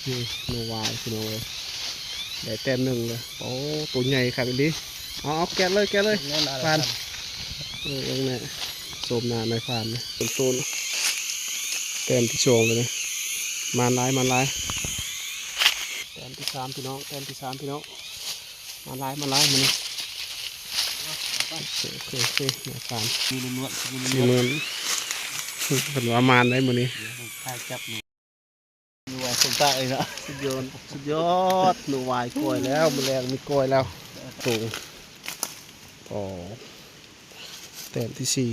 ນີ້ ໜໍ່ຫວາຍພີ່ນ້ອງເອີຍ ໄດ້ແຕ້ມໜຶ່ງເລີຍ. ໂອ້ ໂຕໃຫຍ່ຄັກອີ່ຫຼີ. ເອົາ ເອົາ ແກະເລີຍ ແກະເລີຍ ແນ່ນອນ ຜ່ານ ເອີ ເບິ່ງແນ່ ໂສມໜ້ານາຍພານເລີຍ ຕົ້ນໆ ແຕ້ມທີສອງເລີຍນະ. ໝານຫຼາຍ ໝານຫຼາຍ ແຕ້ມທີສາມພີ່ນ້ອງ ແຕ້ມທີສາມພີ່ນ້ອງ. ມາຫຼາຍ ມາຫຼາຍມື້ນີ້. ໂອເຄ ໂອເຄ ໂອເຄ ນາຍພານ ມີລ້ວນໆ ມີລ້ວນໆ ເພິ່ນວ່າໝານໄດ໋ມື້ນີ້ ຂາຍຈັບນີ້ ໜ່ວຍຄົນຕາເອີຍເນາະ. ສຸດຍອດ ສຸດຍອດ ໜໍ່ຫວາຍກ້ອຍແລ້ວ ມື້ແລງມີກ້ອຍແລ້ວ. ໂຕ ອໍ ແຕ້ມທີສີ່.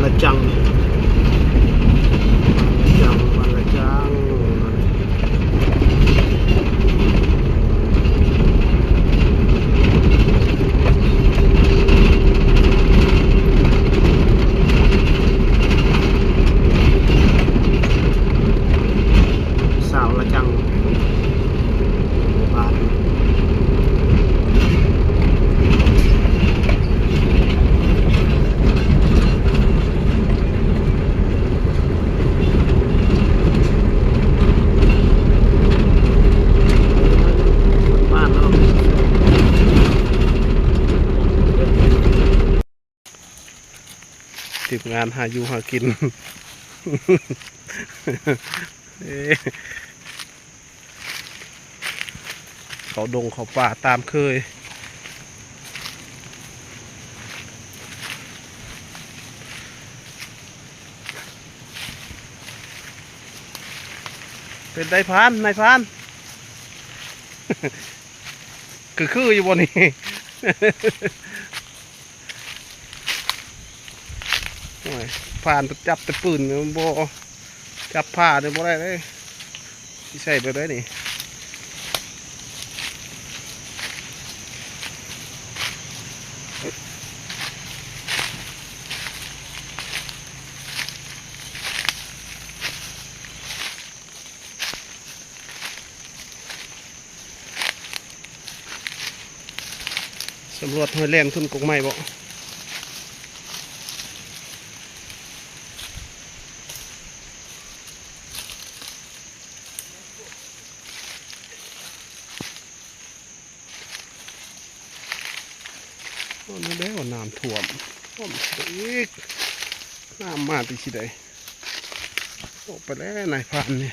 ລະຈັງ ລະຈັງ ລະຈັງ. ສາວລະຈັງ ບ້ານ ທີມງານຫາຢູ່ຫາກິນ ເອີ ເຂົ້າດົງເຂົ້າປ່າຕາມເຄີຍ. ເປັນໃດພານ ນາຍພານ ຄື ຄືຢູ່ບໍ່ນີ້? ໂອ້ຍ ພານຈັບແຕ່ປືນ ບໍ່ຈັບພ້ານີ້ບໍ່ໄດ້ເດ້. ຊິໃສ່ແບບໃດນີ້? ສຳຫຼວດຫ້ວຍແລ່ນຂຶ້ນກົກໄມ້ບໍ່? ໂອ້ ນັ້ນແຫຼະວ່ານ້ຳຖ້ວມ ຖ້ວມຊິໄດ້ອີກ ນ້ຳມາແຕ່ຊິໄດ້ ອອກໄປແລ້ວນາຍພານນີ້.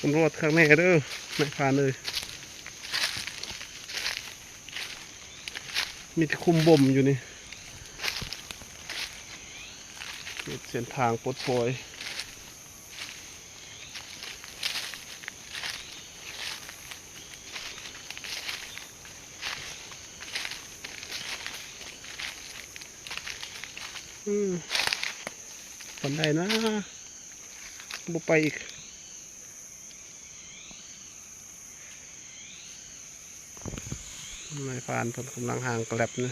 ຕຳຫຼວດຄັກແນ່ເດີ ນາຍພານເອີຍ. ມີແຕ່ຂຸມບົ່ມຢູ່ນີ້ ເຂດເສັ້ນທາງປົດປ່ອຍ. ອືມ ປານໃດນະ ບໍ່ໄປອີກ. ນາຍພານເພິ່ນກຳລັງຫາງກະແລັບນີ້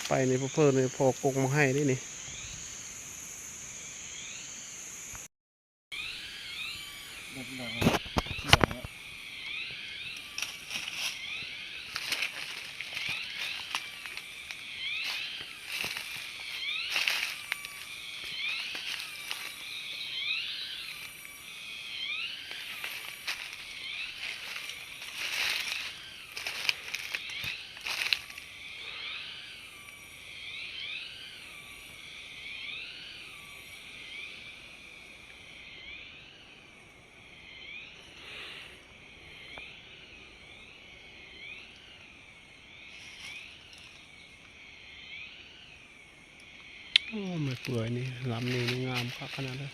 ໄປນີ້ເພີ້ໆນີ້ພໍກົກມາໃຫ້ເດ້ນີ້. ໂອ້ ໄມ້ເປືອຍນີ້ ລຳນີ້ນີ້ງາມຄັກຂະໜາດເລີຍ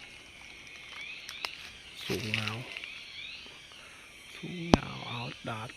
ສູງຍາວ ສູງຍາວອາວດາດ.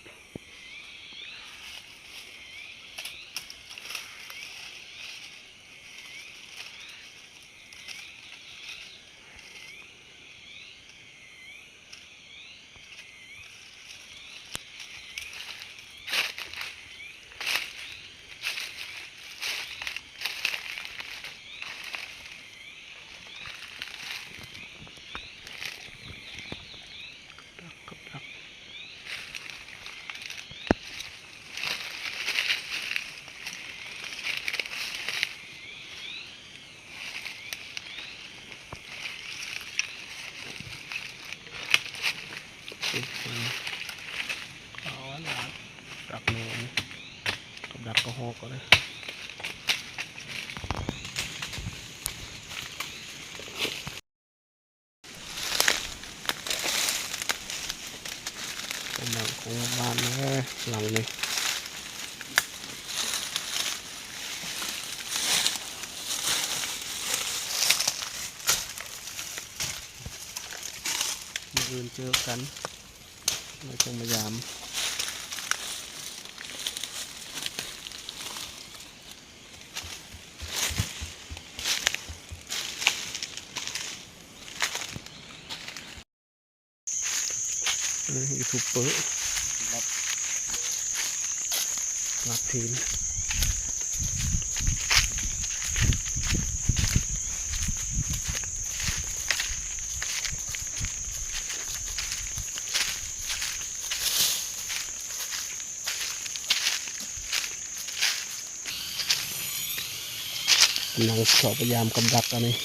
ເອົາລະ ດັກແມ່ນ ກັບດັກກະຮອກເອົາເດີ. ຄວາມຫຼັງຂອງບ້ານເດີ ຫຼັງນີ້ ມື້ອື່ນເຈີກັນ ແລ້ວຈັ່ງມາຢາມ. ເອີ ຢູທູບເບີ ລັດ ລັດທີນ ກຳລັງເຂົ້າໄປຢາມກັບດັກອັນນີ້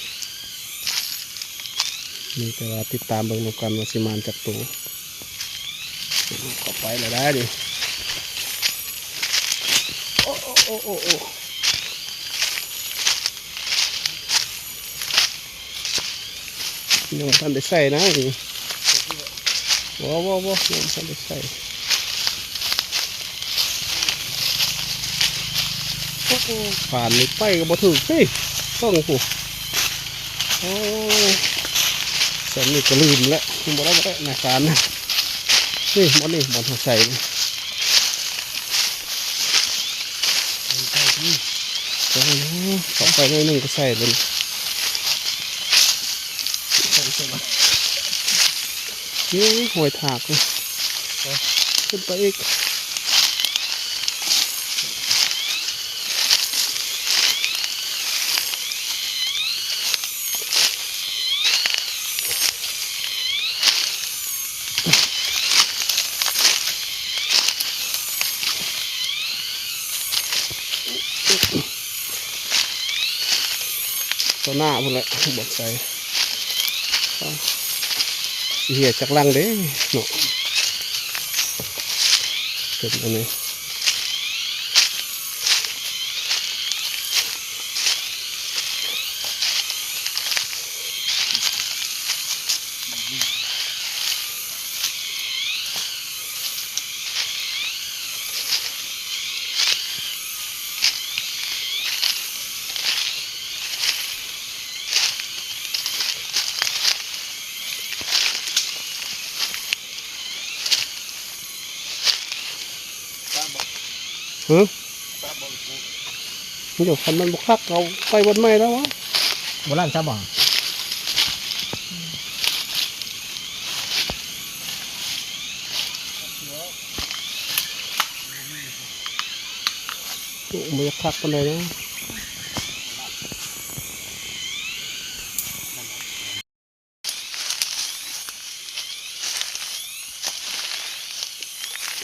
ມີແຕ່ວ່າຕິດຕາມເບິ່ງນຳກັນວ່າຊິມານຈັກໂຕ. ເຂົ້າໄປແລ້ວໄດ໋ນີ້ ໂອ້ ໂອ້ ໂອ້ ໂອ້ ໂອ້. ຍັງບໍ່ທັນໄດ້ໃສ່ນະນີ້ ບໍ່ ບໍ່ ບໍ່ ຍັງບໍ່ທັນໄດ້ໃສ່. ໂອ້ໂຫ ປານນີ້ໄປກໍບໍ່ຖືກຕິ ເບິ່ງພຸ້ນ. ໂອ້ ສ່ຳນີ້ກໍລືມແລ້ວ ບໍ່ໄດ້ ບໍ່ໄດ້ນາຍພານນະ. ນີ້ ບ່ອນນີ້ ບ່ອນເຮົາໃສ່ນີ້ ເຂົ້າໄປໜ້ອຍໜຶ່ງກໍໃສ່ເລີຍ. ນີ້ ຫ້ວຍທາກນີ້ ຂຶ້ນໄປອີກ. ຕໍ່ໜ້າພຸ້ນແຫຼະ ບອດໃສ່ ຊິເຫຍຈັກຫຼັງເດ້ເນາະ ເປັນອັນນີ້. ຮະ ດຽວ ຄັນມັນບໍ່ຄັກ ເອົາໄປວັນໃໝ່ແລ້ວວະ ບໍ່ລ້າງຊ້ຳບໍ່? ໂອ້ ບໍ່ຢາກຄັກປານໃດເນາະ.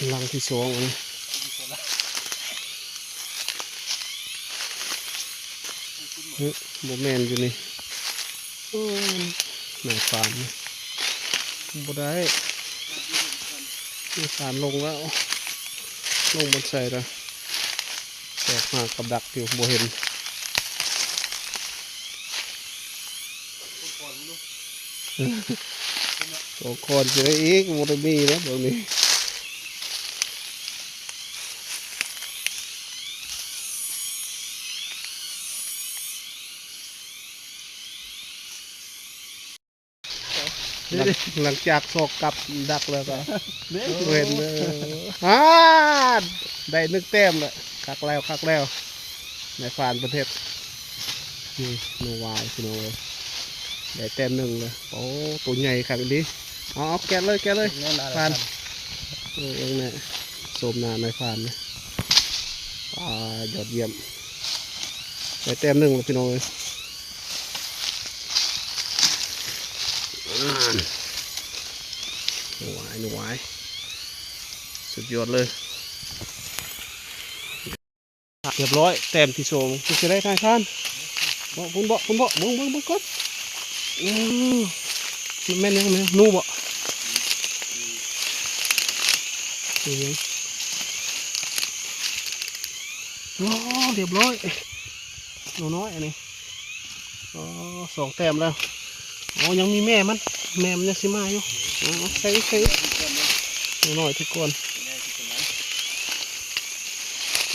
ຫຼັງທີສອງອັນນີ້ ເອີ ບໍ່ແມ່ນຢູ່ນີ້. ໂອ້ຍ ນາຍຟານນີ້ ບໍ່ໄດ້ ນາຍຟານລົງແລ້ວ ລົງບ່ອນໃສລະ? ແຕກມາກັບດັກຢູ່ ບໍ່ເຫັນ. ສອງຄອນຈະໄດ້ອີກ ບໍ່ໄດ້ມີແລ້ວບາດນີ້. ຫຼັງ ຫຼັງຈາກຊອກກັບດັກແລ້ວກໍ ເຫັນເດີ ຮາດ ໄດ້ໜຶ່ງແຕ້ມແລ້ວ. ຄັກແລ້ວ ຄັກແລ້ວ ນາຍຟານເພິ່ນເຮັດ. ນີ້ໜູຫວາຍ ພີ່ນ້ອງເອີຍ ໄດ້ແຕ້ມໜຶ່ງເລີຍ. ໂອ້ ໂຕໃຫຍ່ຄັກອີ່ຫຼີ. ເອົາ ເອົາ ແກະເລີຍ ແກະເລີຍ ແນ່ນອນ ຟານ. ເອີ ເບິ່ງແນ່ ໂສມໜ້ານາຍຟານນີ້. ອ່າ ຍອດຢ້ຽມ ໄດ້ແຕ້ມໜຶ່ງແລ້ວ ພີ່ນ້ອງເອີຍ. ອ່າ ໜູຫວາຍ ໜູຫວາຍ ສຸດຍອດເລີຍ. ຮຽບຮ້ອຍ ແຕ້ມທີສອງ ຄືຊິໄດ້ນາຍພານ. ເບາະ ພຸ້ນເບາະ ພຸ້ນເບາະ ເບິ່ງ ເບິ່ງ ເບິ່ງກ່ອນ. ໂອ້ ຊິແມ່ນຫຍັງ ແມ່ນໜູເບາະ? ໂອ້ ຮຽບຮ້ອຍ ໜູນ້ອຍອັນນີ້. ອໍ ສອງແຕ້ມແລ້ວ. ອໍ ຍັງມີແມ່ມັນ ແມ່ມັນຍັງຊິມາຢູ່. ອໍ ໃສ່ອີກ ໃສ່ອີກ ໜູນ້ອຍທຸກຄົນ.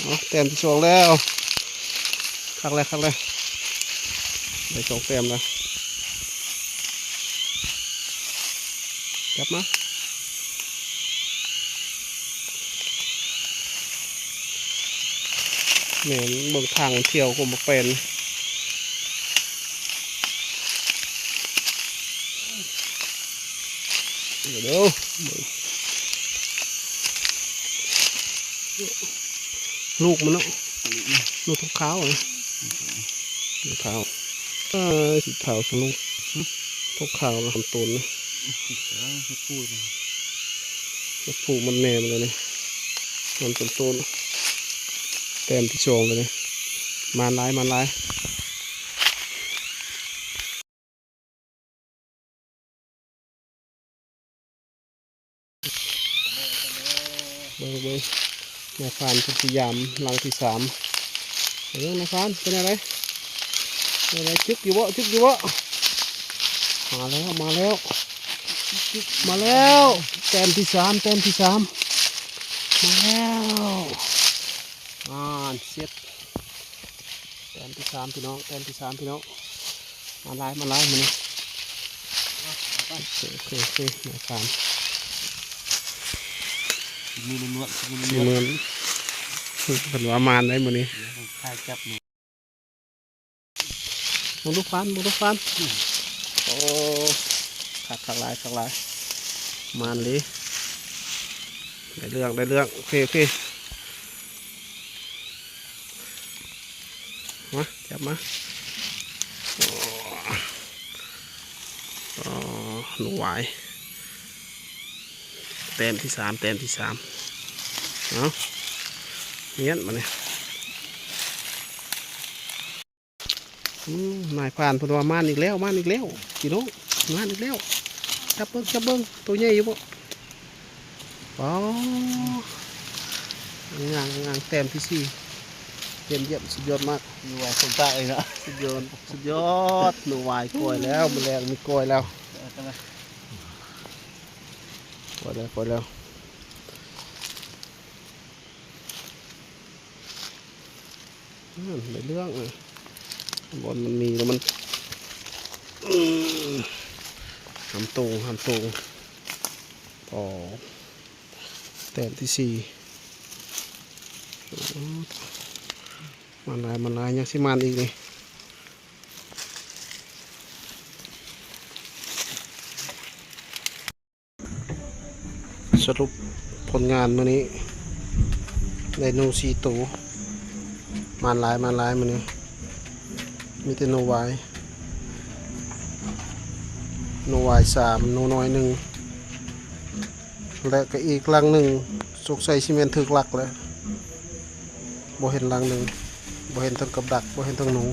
ອໍ ແຕ້ມທີສອງແລ້ວ. ຄັກແລ້ວ ຄັກແລ້ວ ໄດ້ສອງແຕ້ມແລ້ວ. ຈັບມາ ແມ່ນ ເບິ່ງທາງມັນທ່ຽວກໍບໍ່ເປັນ. ເດີ ເບິ່ງ ລູກມັນເນາະ ລູກຂາວໆ ເນາະ ລູກຂາວ. ເອີ ສີຂາວສະນຸກ ຫຶ ພວກຂາວລະ ສາມໂຕນະ ເອີ ເຮັດຜູ້ນະ ເຮັດຜູ້ມັນແນມແລ້ວນີ້ ມັນເປັນໂຕນ. ແຕ້ມທີສອງແລ້ວນີ້ ມານຫຼາຍ ມານຫຼາຍ. ເບິ່ງ ເບິ່ງ ນາຍພານເພິ່ນຊິຢາມຫຼັງທີສາມ. ເບິ່ງນາຍພານ ເປັນແນວໃດ ເປັນແນວໃດ ຈຶກຢູ່ບໍ່ ຈຶກຢູ່ບໍ່? ມາແລ້ວ ມາແລ້ວ ມາແລ້ວ ແຕ້ມທີສາມ ແຕ້ມທີສາມ ມາແລ້ວ. ອ່ານ ເສັດ ແຕ້ມທີສາມ ພີ່ນ້ອງ ແຕ້ມທີສາມ ພີ່ນ້ອງ. ມາຫຼາຍ ມາຫຼາຍມື້ນີ້. ໂອເຄ ໂອເຄ ໂອເຄ ມາສາມ ສີມືລ້ວນໆ ສີມືລ້ວນໆ ເພິ່ນວ່າມານໄດ໋ມື້ນີ້. ເພິ່ນຂາຍຈັບ ເບິ່ງດູຟານ ເບິ່ງດູຟານ. ໂອ້ ຄັກ ຄັກຫຼາຍ ຄັກຫຼາຍ ມານເລີຍ. ໄດ້ເລື່ອງ ໄດ້ເລື່ອງ ໂອເຄ ໂອເຄ. ມາ ຈັບມາ. ອໍ ໜູຫວາຍ ແຕ້ມທີສາມ ແຕ້ມທີສາມ. ເອົາ ມ້ຽນບາດນີ້. ອືມ ນາຍພານເພິ່ນວ່າມານອີກແລ້ວ ມານອີກແລ້ວ ພີ່ນ້ອງ ມານອີກແລ້ວ. ຈັບເບິ່ງ ຈັບເບິ່ງ ໂຕໃຫຍ່ຢູ່ບໍ່? ປາ ງາມ ງາມ ແຕ້ມທີສີ່. ຢ້ຽມ ຢ້ຽມ ສຸດຍອດມາກ. ໜູຫວາຍຄົນປາກເລີຍເນາະ. ສຸດຍອດ ສຸດຍອດ ໜູຫວາຍກ້ອຍແລ້ວ ມື້ແລງມີກ້ອຍແລ້ວ. ເອີ ກ້ອຍແລ້ວ ກ້ອຍແລ້ວ. ນັ້ນ ໄດ້ເລື່ອງ ເອີ ບ່ອນມັນມີແລ້ວມັນ ອືມ ຫຳໂຕ່ງ ຫຳໂຕ່ງ. ອໍ ແຕ້ມທີສີ່. ມາຫຼາຍ ມາຫຼາຍ ຍັງຊິມາອີກນີ້. ສະຫຼຸບຜົນງານມື້ນີ້ ໄດ້ໜູສີ່ໂຕ. ມາຫຼາຍ ມາຫຼາຍມື້ນີ້ ມີແຕ່ໜູຫວາຍ ໜູຫວາຍສາມ ໜູນ້ອຍໜຶ່ງ ແລະ ກໍອີກຫຼັງໜຶ່ງ ສົງໄສຊິແມ່ນຖືກລັກແຫຼະ. ບໍ່ເຫັນຫຼັງໜຶ່ງ ບໍ່ເຫັນເຖິງກັບດັກ ບໍ່ເຫັນເຖິງໜູ.